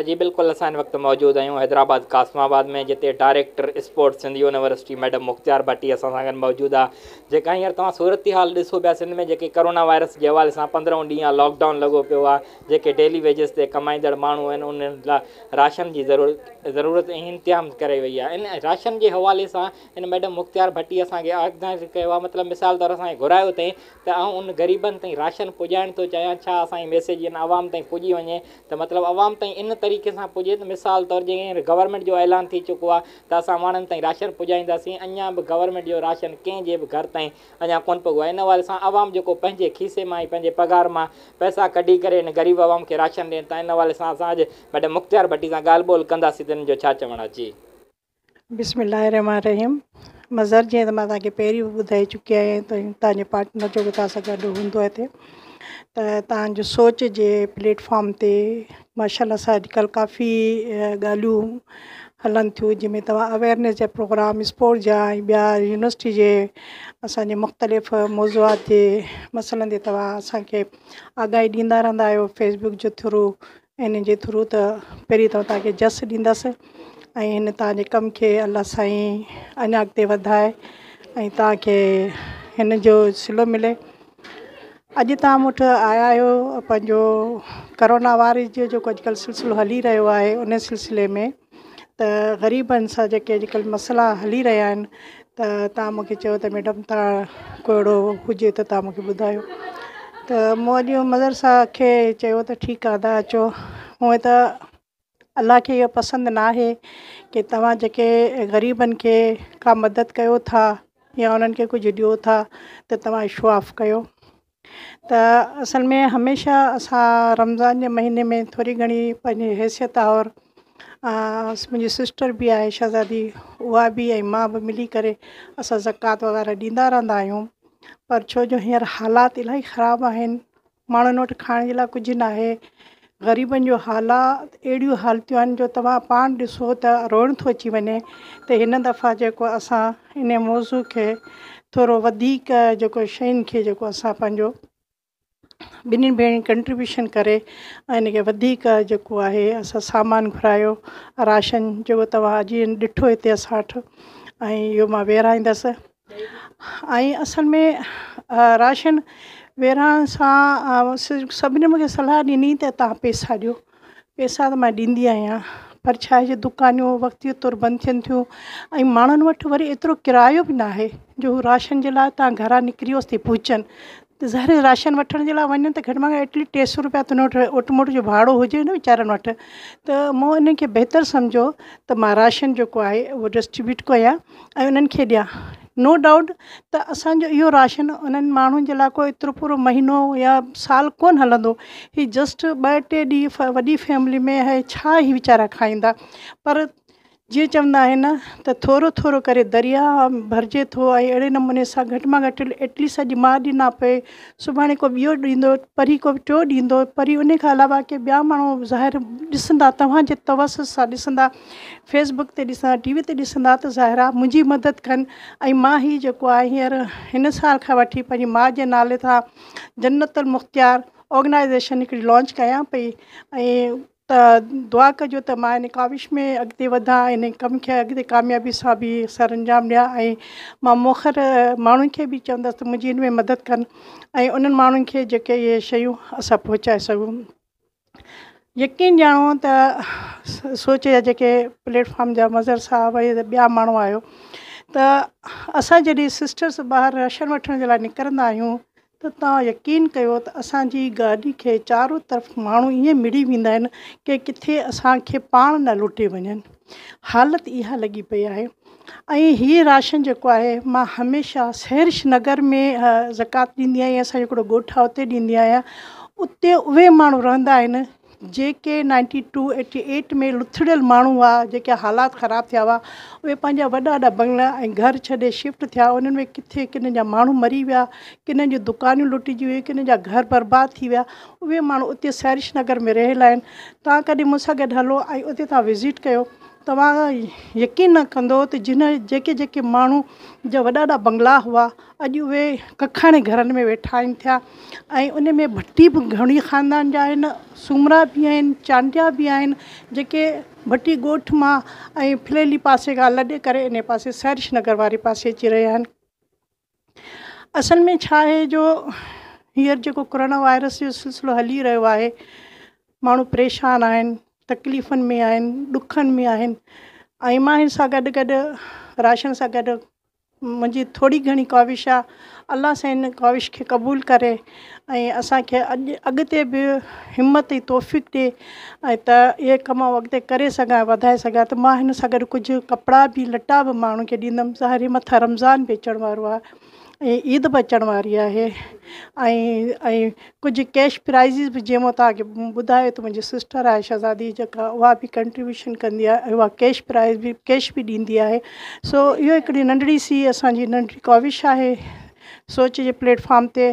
جي بلڪل اسان هن وقت موجود آهيون حيدرآباد قاسم آباد ۾ جتي director sports Sindh university madam Mukhtiar Bhatti اسان سان گڏ موجود آهي. جيڪا هينئر توهان صورتحال ڏسو پيا سنڌ ۾ جيڪي ڪرونا وائرس جي حوالي سان 15 ڏينهن آهي لاڪ ڊائون لڳو پيو آهي، جيڪي ڊيلي ويجز تي ڪمائيندڙ ماڻهو آهن انهن لاء راشن جي ضرورت انتظام ڪري وئي آهي. ان راشن جي حوالي سان ان ميڊم مختيار ڀٽي اسان کي آگاهه ڪيو آهي، مطلب مثال طور اسان کي گهرايو اٿئي ته آئون ان غريبن تائين راشن پڄائڻ ٿو چاهيان، ڇا اسان جي ميسيج ان عوام تائين پڄي وڃي ته مطلب عوام تائين ان طريقي سان پڄي ته مثال طور جيئن هينئر گورنمينٽ جو اعلان ٿي چڪو آهي ته اسان ماڻهن تائين راشن پڄائينداسين، اڃا به گورنمينٽ جو راشن ڪنهن جي به گهر تائين اڃا ڪونه پڳو آهي. ان حوالي سان عوام جيڪو پنهنجي کيسي مان ۽ پنهنجي پگهار مان پئسا ڪڍي ڪري ان غريب عوام کي راشن ڏين ٿا. ان حوالي سان اسان اڄ ميڊم مختيار ڀٽي سان ڳالهه ٻولهه ڪنداسين ته انهن جو ڇا چوڻ آهي. جي. بسم الله الرحمٰن الرحيم. مظهر جيئن ته مان توهان کي پهرين به ٻڌائي چڪي آهيان ته توهان جي پارٽنر جو توهان سان گڏ هوندو آهي هتي ته توهان جو سوچ جي پليٽ فارم تي ماشاء الله سان اڄڪلهه ڪافي ڳالهيون هلن ٿيون جنهن ۾ توهان اويئرنيس جا پروگرام اسپورٽ جا ۽ ٻيا يونيورسٽي جي اسان جي مختلف موضوعات جي مسئلن تي توهان اسان کي آگاهي ڏيندا رهندا آهيو فيس بڪ جي ٿرو ان جي ٿرو ته پهرين ته توهان کي جس ڏيندس ۽ هن توهان جي ڪم کي الله سائين اڃا اڳتي وڌائي ۽ توهان کي هن جو صلو ملي. اڄ توهان مون وٽ آيا آهيو پنهنجو ڪرونا وائرس جو جيڪو اڄڪلهه سلسلو هلي رهيو آهي ان سلسلي ۾ ته غريبن سان جيڪي اڄڪلهه مسئلا هلي رهيا آهن ته توهان مون کي چيو ته ميڊم توهان ڪو اهڙو هجي ته توهان مون کي ٻڌايو ته مون اڄ مظهر صاحب کي چيو ته ٺيڪ آهي ادا اچو. هونئن ته الله کي اهو پسند نه آهي ڪي توهان جيڪي غريبن کي ڪا مدد ڪيو ٿا يا انهن کي ڪجهه ڏيو ٿا ته توهان شو آف ڪيو. ته اصل ۾ هميشه اسان رمضان جي مهيني ۾ ٿوري گهڻي پنهنجي حيثيت آهر منهنجي سسٽر به آهي شهزادي اها به ۽ مان به ملي ڪري اسان زڪوات وغيره ڏيندا رهندا آهيون پر ڇو جو هينئر حالات الاهي خراب آهن ماڻهن وٽ کائڻ جي لاء ڪجهه ناهي غريبن جو حالات اهڙيون حالتيون آهن جو توهان پاڻ ڏسو ته روئڻ ٿو اچي وڃي ته هن دفعا جيڪو اسان ان موضوع کي ٿورو وڌيڪ جيڪو شين کي جيڪو اسان پنهنجو ٻنهي ڀيڻين ڪنٽريبيوشن ڪري ۽ ان کي وڌيڪ جيڪو آهي اسان سامان گهرايو راشن جيڪو توهان اڄ ڏٺو هتي اسان وٽ ۽ اهو مان ورهائيندس. ۽ اصل ۾ راشن ورهائڻ سان سڀني مون کي صلاح ڏني ته توهان پئسا ڏيو، پئسا ته مان ڏيندي آهيان پر ڇا آهي جو دڪانيون وقتي طور بند ٿين ٿيون ۽ ماڻهن وٽ وري ايترو ڪرايو به ناهي جو هو راشن جي لاءِ توهان گهران نڪري اوستائين پهچن ته ظاهر آهي راشن وٺڻ جي لاءِ وڃن ته گهٽ ۾ گهٽ ايٽليسٽ 300 روپيا ته هن وٽ اوٽ موٽ جو ڀاڙو هجي نه ويچارن وٽ ته مون انهن کي بهتر سمجهيو ته مان راشن جيڪو آهي اهو ڊسٽريبيوٽ ڪيان ۽ انهن کي ڏيان نو ڊائوٽ ته اسان جو اهو راشن انهن ماڻهن جي لاءِ ڪو ايترو پورو مهينو يا سال ڪونه هلندو هي جسٽ 2 3 ڏينهن وڏي فيملي ۾ هي ڇا هي ويچارا کائيندا پر جيئن چوندا آهن ته ٿورو ٿورو ڪري درياء ڀرجي ٿو ۽ اهڙي نموني سان گهٽ مان گهٽ ايٽليسٽ اڄ مان ڏنا پئي سڀاڻي ڪو ٻيو ڏيندو پري ڪو ٽيو ڏيندو پري ان کان علاوه ڪي ٻيا ماڻهو ظاهر ڏسندا توهان جي توسط سان ڏسندا فيس بڪ تي ڏسندا ٽي وي تي ڏسندا ته ظاهر آهي منهنجي مدد ڪن ۽ مان هي جيڪو آهي هينئر هن سال کان وٺي پنهنجي ماء جي نالي سان جنت المختيار آرگنائيزيشن هڪڙي لانچ ڪيان پئي ۽ ته دعا ڪجو ته مان ان ڪاوش ۾ اڳتي وڌان ۽ ان ڪم کي اڳتي ڪاميابي سان به سر انجام ڏيان ۽ مان موخر ماڻهن کي به چوندس ته منهنجي ان ۾ مدد ڪن ۽ انهن ماڻهن کي جيڪي اهي شيون اسان پهچائي سگهون. يقين ڄاڻو ته سوچ جا جيڪي پليٽ فارم جا مظهر صاحب ۽ ٻيا ماڻهو آهيو ته اسان جڏهن سسٽرس ٻاهر راشن وٺڻ جي لاء نڪرندا آهيون ته توهان يقين ڪيو ته اسان جي گاڏي کي چارو طرف ماڻهو ائين مڙي ويندا آهن ڪي ڪٿي اسان کي پاڻ نه لٽي وڃن. حالت اها لڳي پئي آهي ۽ هي راشن جيڪو آهي مان هميشه سحرش نگر ۾ زڪوات ڏيندي آهيان اسان جو هڪڙو ڳوٺ آهي اتي ڏيندي آهيان اتي اهي ماڻهو رهندا آهن جيڪي نائنٽي ٽو ايٽي ايٽ ۾ لٿڙيل ماڻهو هئا، جيڪي حالات خراب ٿيا هئا، اهي پنهنجا وڏا وڏا بنگلا ۽ گهر ڇڏي شفٽ ٿيا، انهن ۾ ڪٿي ڪنن جا ماڻهو مري ويا، ڪنن جون دڪانيون لٽجي ويون، ڪنن جا گهر برباد ٿي ويا، اهي ماڻهو اتي سحرش نگر ۾ رهيل آهن، توهان ڪڏهن مون سان گڏ هلو ۽ اتي توهان وزٽ ڪيو توهان يقين نه ڪندو ته جن جيڪي جيڪي ماڻهو جا وڏا وڏا بنگلا هئا اڄ اهي ڪکاڻي گهرن ۾ ويٺا آهن ٿيا ۽ ان ۾ ڀٽي به گهڻي خاندان جا آهن، سومرا به آهن، چانڊيا به آهن، جيڪي ڀٽي ڳوٺ مان ۽ ڦليلي پاسي کان لڏي ڪري ان پاسي سهرش نگر واري پاسي اچي رهيا آهن. اصل ۾ ڇا آهي جو هينئر جيڪو ڪورونا وائرس جو سلسلو هلي رهيو آهي، ماڻهو پريشان آهن، تڪليفن ۾ آهن، ڏکن ۾ آهن ۽ مان هن سان گڏ گڏ راشن سان گڏ منهنجي ٿوري گهڻي ڪاوش آهي، الله سائين ان ڪاوش کي قبول ڪري ۽ اسان کي اڄ اڳتي به همت ۽ توفيق ڏي ۽ ته اهي ڪم آئون اڳتي ڪري سگهان وڌائي سگهان ته مان هن سان گڏ ڪجهه ڪپڙا به لٽا به ماڻهن کي ڏيندم ظاهر آهي مٿان رمضان به اچڻ وارو آهي ۽ عيد به اچڻ واري آهي ۽ ۽ ڪجهه ڪيش پرائزز به جيئن مون توهان کي ٻڌايو ته منهنجي سسٽر آهي شهزادي جيڪا اها به ڪنٽريبيوشن ڪندي آهي ۽ اها ڪيش پرائز به ڪيش به ڏيندي آهي سو اهو هڪڙي ننڍڙي سي اسان جي ننڍڙي ڪاوش آهي سوچ جي پليٽ فارم تي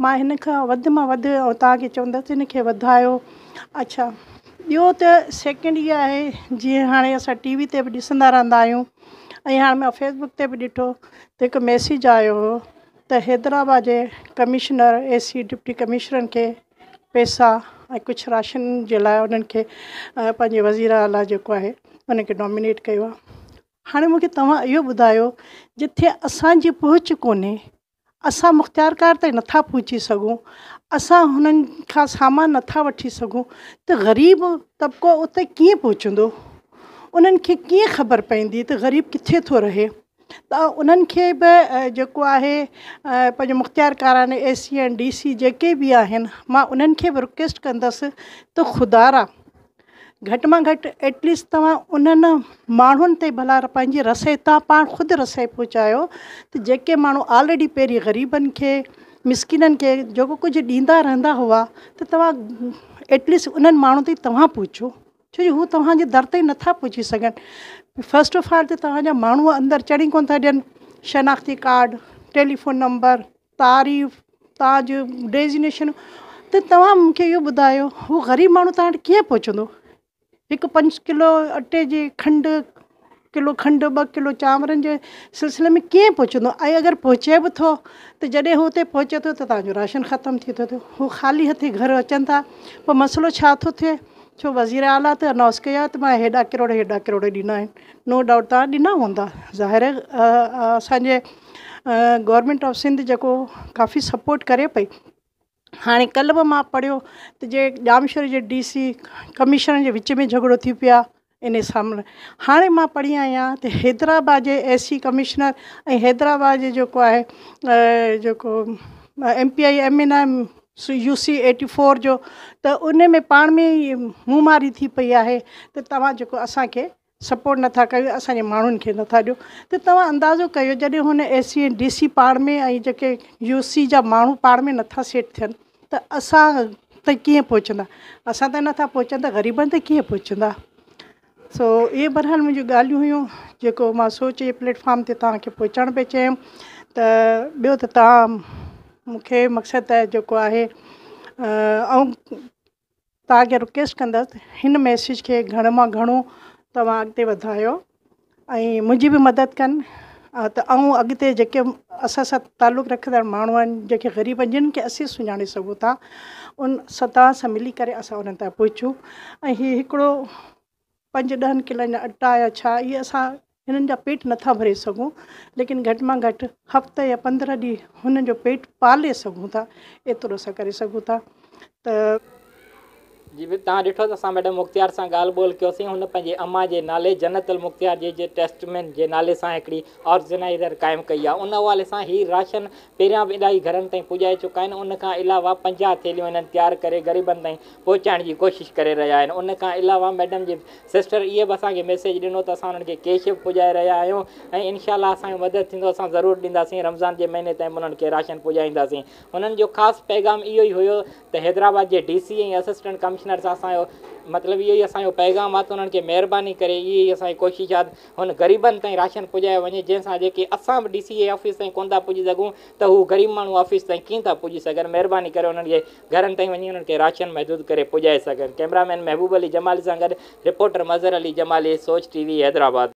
مان هن کان وڌ مان وڌ توهان کي چوندس هن کي وڌايو اڇا ٻيو ته سيڪنڊ اها آهي جيئن هاڻي اسان ٽي وي تي به ڏسندا رهندا آهيون ۽ هاڻي مان فيس بڪ تي به ڏٺو ته هڪ ميسيج آيو هو ته حيدرآباد جي ڪمشنر اي سي ڊپٽي ڪمشنرن کي پئسا ۽ ڪجهه راشن جي لاء انهن کي پنهنجي وزير اعليٰ جيڪو آهي ان کي نامينيٽ ڪيو آهي هاڻي مون کي توهان اهو ٻڌايو جتي اسان جي پهچ ڪونهي اسان مختيارڪار تائين نٿا پهچي سگهون اسان هنن کان سامان نٿا وٺي سگهون ته غريب طبقو اتي ڪيئن پهچندو انهن کي ڪيئن خبر پوندي ته غريب ڪٿي ٿو رهي ته انهن کي به جيڪو آهي پنهنجو مختيارڪاران اي سي ۽ ڊي سي جيڪي به آهن مان انهن کي به رڪويسٽ ڪندس ته خدارا گهٽ مان گهٽ ايٽليسٽ توهان انهن ماڻهن تي ڀلا پنهنجي رسائي توهان پاڻ خود رسائي پهچايو ته جيڪي ماڻهو آلريڊي پهرين غريبن کي مسڪينن کي جيڪو ڪجهه ڏيندا رهندا هئا ته توهان ايٽليسٽ انهن ماڻهن تائين توهان پهچو. ڇو جو هو توهان جي در تائين نٿا پهچي سگهن. فرسٽ آف آل ته توهان جا ماڻهو اندر چڙهي ڪونه ٿا ڏين، شناختي ڪارڊ، ٽيليفون نمبر، تعريف، توهان جو ڊيزگنيشن ته توهان مون کي اهو ٻڌايو هو غريب ماڻهو توهان وٽ ڪيئن پهچندو؟ هڪ پنج ڪلو اٽي جي کنڊ ڪلو کنڊ ٻه ڪلو چانورن جي سلسلي ۾ ڪيئن پهچندو ۽ اگر پهچي به ٿو ته جڏهن هو اتي پهچي ٿو ته توهان جو راشن ختم ٿي ٿو ٿئي هو خالي هٿي گهر اچن ٿا پوء مسئلو ڇا ٿو ٿئي ڇو وزير اعليٰ ته انائونس ڪيو آهي ته مان هيڏا ڪروڙ هيڏا ڪروڙ ڏنا آهن نو ڊائوٽ توهان ڏنا هوندا ظاهر اسان جي گورنمينٽ آف سنڌ جيڪو ڪافي سپورٽ ڪري پئي هاڻي ڪلهه به مان پڙهيو ته جي ڄامشوري جي ڊي سي ڪمشنر جي وچ ۾ جهڳڙو ٿي پيو آهي انهي سامهون هاڻي مان پڙهي آهيان ته حيدرآباد جي اي سي ڪمشنر ۽ حيدرآباد جي جيڪو آهي جيڪو M P I M N I U C eighty four جو ته ان ۾ پاڻ ۾ ئي منهن ماري ٿي پئي آهي ته توهان جيڪو اسان کي سپورٽ نٿا ڪيو اسان جي ماڻهن کي نٿا ڏيو ته توهان اندازو ڪيو جڏهن هن اي سي ۽ ڊي سي پاڻ ۾ ۽ جيڪي يو سي جا ماڻهو پاڻ ۾ نٿا سيٽ ٿين ته اسان تائين ڪيئن پهچندا اسان تائين نٿا پهچن ته غريبن تائين ڪيئن پهچندا سو اهي بهرحال منهنجون ڳالهيون هيون جيڪو مان سوچ جي پليٽ فارم تي توهان کي پهچائڻ پئي چاهيم ته ٻيو ته توهان مون کي مقصد ته جيڪو آهي ۽ توهان کي رڪويسٽ ڪندس هن ميسيج کي گهڻو مان گهڻو توهان اڳتي وڌايو ۽ منهنجي به مدد ڪن ته آئون اڳتي جيڪي اسان سان تعلق رکندڙ ماڻهو آهن جيڪي غريب آهن جن کي اسين سڃاڻي سگهون ٿا ان سان توهان سان ملي ڪري اسان انهن تائين پهچون ۽ هي هڪڙو پنج ڏهن ڪلن جا اٽا يا ڇا اهي اسان هنن جا پيٽ نٿا ڀري سگهون ليڪن گهٽ مان گهٽ هفتي يا 15 ڏينهن هنن جو پيٽ پالي سگهون ٿا ايترو اسان ڪري سگهون ٿا ته. جي توهان ڏٺو ته اسان ميڊم مختيار سان ڳالهه ٻولهه ڪيوسين هن پنهنجي امان جي نالي جنت المختيار جي ٽيسٽمينٽ جي نالي سان هڪڙي آرگنائيزر قائم ڪئي آهي ان حوالي سان هي راشن پهريان به الاهي گهرن تائين پڄائي چڪا آهن ان کان علاوه 50 ٿيلهيون هنن تيار ڪري غريبن تائين پهچائڻ جي ڪوشش ڪري رهيا آهن ان کان علاوه ميڊم جي سسٽر اهي به اسان کي ميسيج ڏنو ته اسان انهن کي ڪيش به پڄائي رهيا آهيون ۽ انشاء الله اسان جو مدد ٿيندو اسان ضرور ڏينداسين رمضان جي مهيني تائين به انهن کي راشن پڄائينداسين انهن جو خاص پيغام اهو ئي هيو ته حيدرآباد جي D C ۽ assistant commissioner. Commissioner سان اسان جو مطلب اهو ئي اسان جو پيغام آهي ته انهن کي مهرباني ڪري اهي ئي اسان جي ڪوشش آهي ته هن غريبن تائين راشن پڄايو وڃي جنهن سان جيڪي اسان به ڊي سي اي آفيس تائين ڪونه ٿا پڄي سگهون ته هو غريب ماڻهو آفيس تائين ڪيئن ٿا پڄي سگهن مهرباني ڪري انهن جي گهرن تائين وڃي انهن کي راشن محدود ڪري پڄائي سگهن ڪئميرا مين محبوب علي جمالي سان گڏ reporter Mazhar Ali Jamali Soch T V Hyderabad.